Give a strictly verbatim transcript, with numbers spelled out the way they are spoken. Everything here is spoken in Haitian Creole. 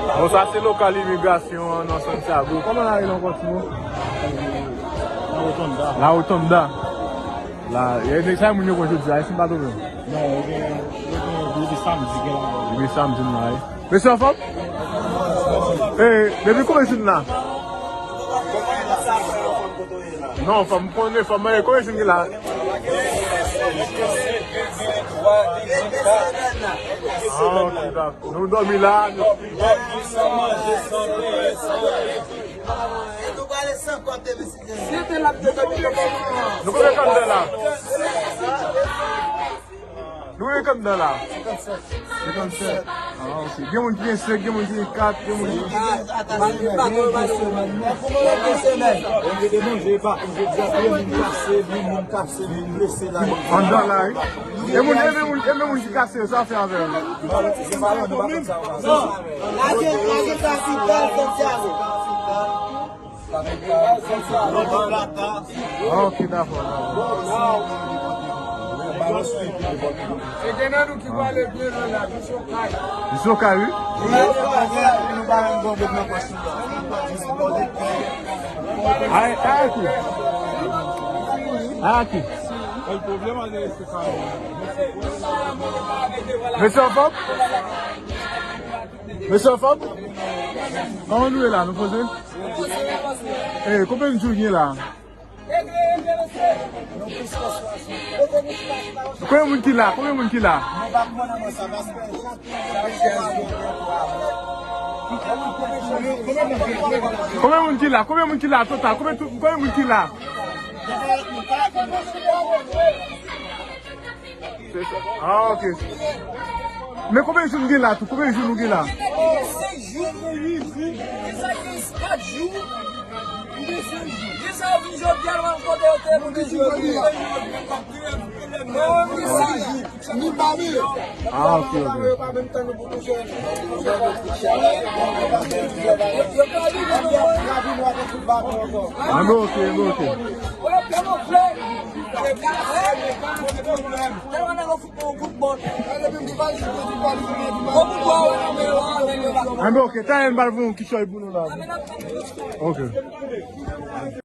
Bon, sa se lokal imigrasyon an nan Santiago. Kòman la rele ankò, Timo? La Rotonda. La Rotonda. La, e, e, sa moun yo konn jodi a, si m pa twonpe m. Non, yo gen, yo gen, depi samdi gen la. Depi samdi m la, wi. Mesye anfòm? E, depi konbyen jou n la? Non, fò m konnen, fò m mande konbyen jou n gen la? Ah, ok, dakò. Nou dòmi la, nou... Nou konbyen kandida la? Nou gen kandida la? Senkannsèt. Senkannsèt. Ah, ok. Gen moun ki gen senk, gen moun ki gen kat, gen moun ki... Anndan la, wi. E moun, e moun, e moun ki kase yo, sa fè avè yo? Lage, lage kapital Santiago. Ah, ok, dakò, dakò. E gen nan nou ki prale byen lwen la, nou se Okay. Nou se Okay, wi. Ay, ay, aki. Ay, aki. Mesye anfòm? Mesye anfòm? Kòman nou ye la? Nou poze? Eh, konbyen jou gen la? Konbyen moun ki la? Konbyen moun ki la? Konbyen moun ki la? Konbyen moun ki la total? Konbyen tou, konbyen moun ki la? Se sa. Ah, ok. Men konbyen jou nou gen la tou? Konbyen jou nou gen la? Senk jou. Senk jou. Wi, sa yo vin jodi a, nou al kote yo te pou di jodi a. Non, wi, senk jou. Ni pa vle. Ah, ok, ok. Yo pa menm tan nou pou touche. Yo pa vin, non. Anben, ok, anben, ok. Anben, ok, talè n pral fè yon kichòy pou nou la. Ok.